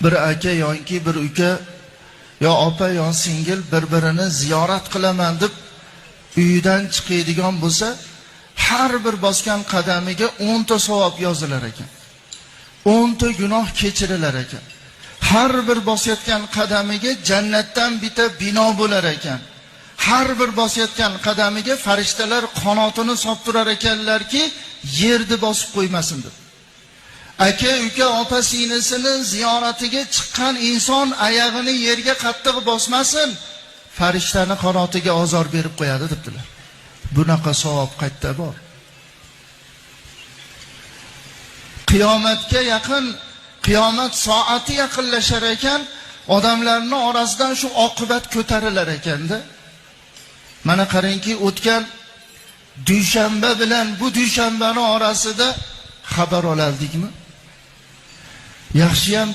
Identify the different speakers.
Speaker 1: Bir aka yoki bir uka yo opa yo singil bir-birini ziyorat qilaman deb uyidan chiqadigan bo'lsa, har bir bosgan qadamiga 10 ta savob yozilar ekan. 10 ta gunoh kechirilar ekan. Har bir bosayotgan qadamiga jannatdan bitta bino bo'lar ekan. Har bir bosayotgan qadamiga farishtalar qanotini solib turar ekanlarki, yerni bosib qo'ymasin deb. Aka, uka, opa singlisini ziyoratiga chiqqan inson oyog'ini yerga qattiq bosmasin, farishtani qanotiga ozor berib qo'yadi debdilar. Bunaqa savob qayerda bor? Qiyomatga yaqin, qiyomat soati yaqinlashar ekan, odamlarning orasidan shu oqibat ko'tarilar ekanda. Mana qarangki, o'tgan dushanba bilan bu dushanbani orasida xabar olardikmi? Yaxshiyam